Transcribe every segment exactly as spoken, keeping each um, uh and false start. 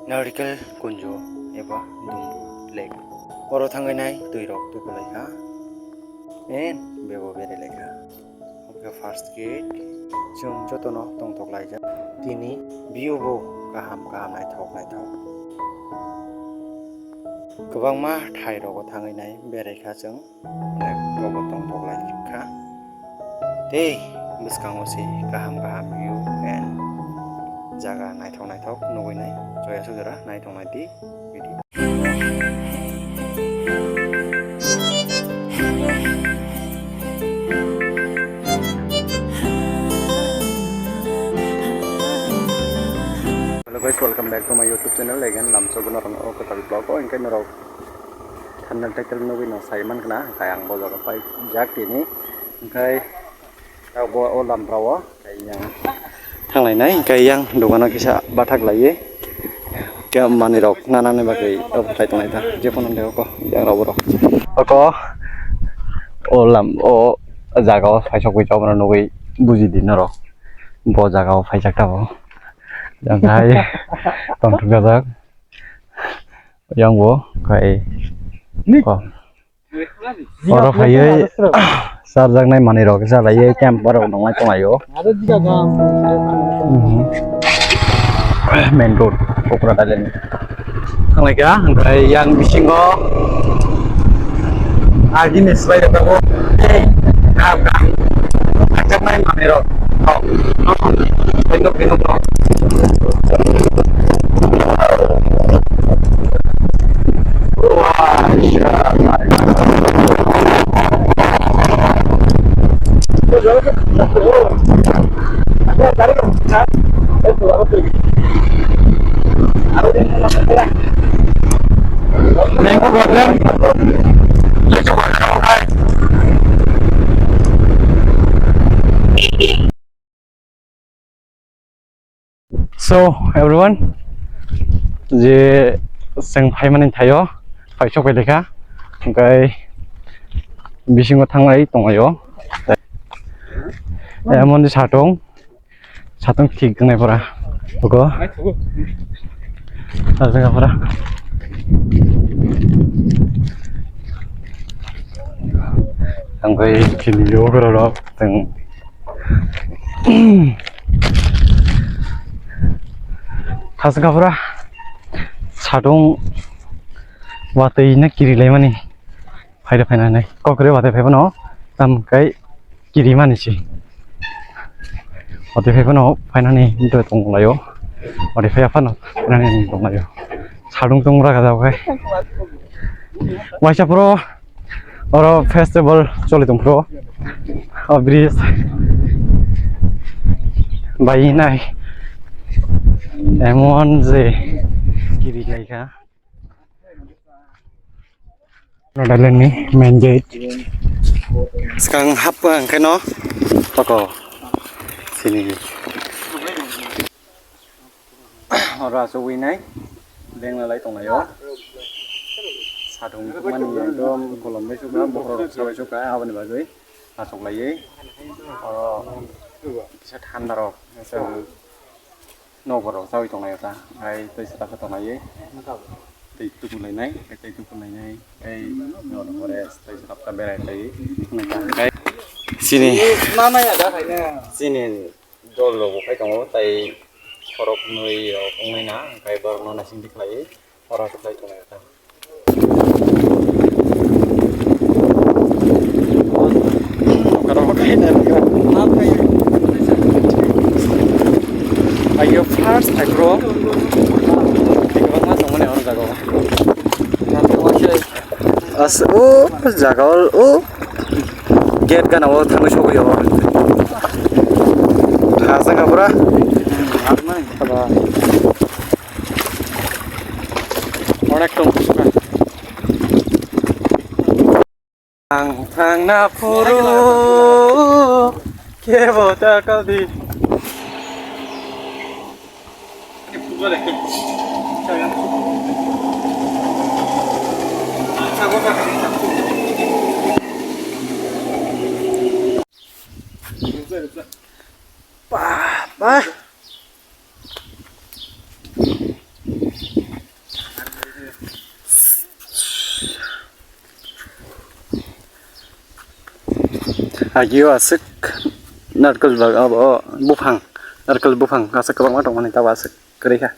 Narikel kunjo eba Dumbu Lake. Oro thangwi nai twi rok tuku lai kha. En bebo bere lai kha. Oke, first gate. Chwng jotono tongthok laijak. Tini view bo kaham kaham naithok naithok. Kwbangma thai rogo thangwi nai berai kha chwng. Onek rogo tongthok lai kha. Tei bwskango se kaham kaham view and jaga naithok naithok nugwi nai. Joya sujara naithok nai di video. Hello guys, welcome back to my YouTube channel again. Lamso bono rong o kwtal vlog o, engkai norok thumbnail title nugwi no sai man khna, engkai ang bo jaga pai jak tini, engkai abo o lambrao. Yang thanglainai, hingke yang dogano kisa bathak laiye. Khe manwi rok nanani bagwi obo khlai tongnai ta, jephano de oko yang rok borok. Oko o lam, o jaga o paisok bai chobmano nugwi buji di norok. Bo jaga o paijak tabok. Yang hai tongthok jajak. Yang bo kai. Ni- ko. Oro phaiwi charjaknai manwi rok kisa laiwi camp borok nongmai tonglaio. Mhm. Main road, Kokradailani. Thanglaikha, onkhe yang bisingo agini swlaijakgo. Ei, kam, kam. Charjaknai manwi rok. So everyone, je chwng phaimani thaio, phaisok pai lekha, hwnkhe bisingo thanglai tonglaio. Emon je satung, satung thik wngnai pora, ogo. Satung pora. Ang bai kini yo berok teng. Khaswk kha pura satung watwi no kiri laimani phaida phainani kok kwrwi watwi phaiphano tamo khe kirimani se watwi phaiphano phainani tonglaio watwi phaiya phano phainani tonglaio satung tong raga jao khe waisa phuru. Oro festival choli tongphuru. O bridge bai nai emon je kiri laikha. Nagaland ni main gate. Swkang hapkha hwnkhe no toko sini. Oro asugwi nai beng lalai tonglaio. Satung mani ekdom kolom bai sukha, bokhorok rok sabai sukha, aboni bagwi asuk laiwi. Oro kisa thanda rok, kisa nokbar rok chawi tonglaio ta, hai tei saka khe tonglaiwi. Tei tuku lainai, tei tuku lainai, tei nokbar rok tei saka berai tei. Chini, chini. Dol rok bo khai tongo, tai khorok nwi rok wngwi na, hwnkhe borok no naising tikhlai, oro aswk lai tongo ta. Ayo first thai bro, kwbangma tongmani oro jaga o. As o jaga o, o gate gana o thangwi sogwi o. Thajak abra. Onek tong. Ang thangna phuru kebo ta kadi. Ba, ba. Agio aswk narkol bag-, abo, o, buphang, narkol buphang aswk kwbangma tongmani, tabo aswk kwrwi kha.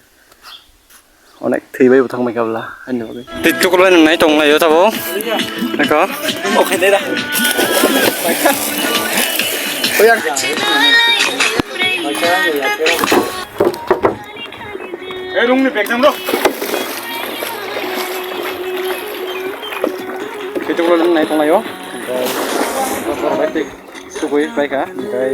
Onek thwi bai bo thangbai kha bwla, ani bagwi. Tei tukul bai nwngnai tonglaio tabo. Eko. O khainai da. Eh, rungni bag jang rw. Tei tukul bai nwngnai tonglaio. Tei. Sugui paikha, omokai.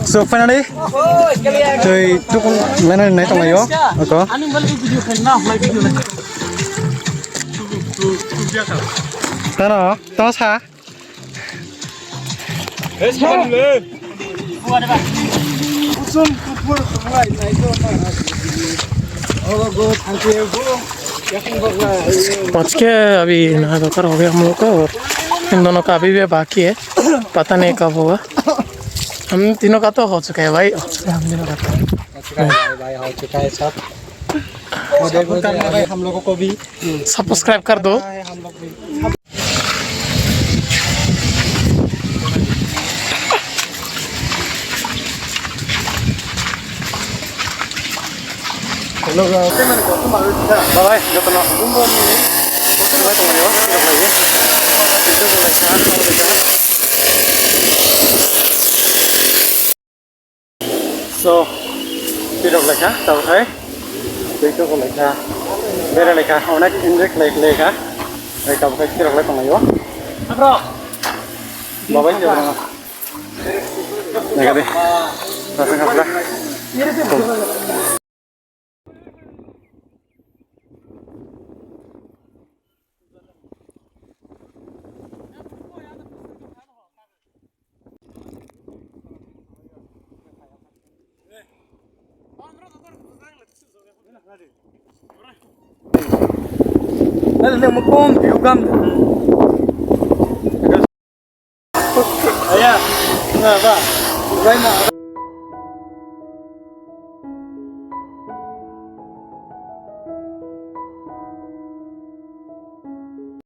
So, finally, tei tukul lainani nai tonglaio. Oko. Tano, tamo sa. आज के अभी नहा धोकर हो गया हम लोग का, और इन दोनों का अभी भी बाकी है, पता नहीं कब होगा। हम तीनों का तो हो चुका है भाई, हम तीनों का तो। हो चुका है भाई, भाई, हो चुका है सब। और देखो, हम लोगों को भी सब्सक्राइब कर दो। हम लोग भी। Bye bye, jotono. So, tirok lekha, tabuk hai. Tei tirok lekha. Bera lekha, onek enjoy khlai khlai kha. Tei tabuk hai tirok lai tonglaio. Bro. Babai tirok. Lekha de. Rasa kapra.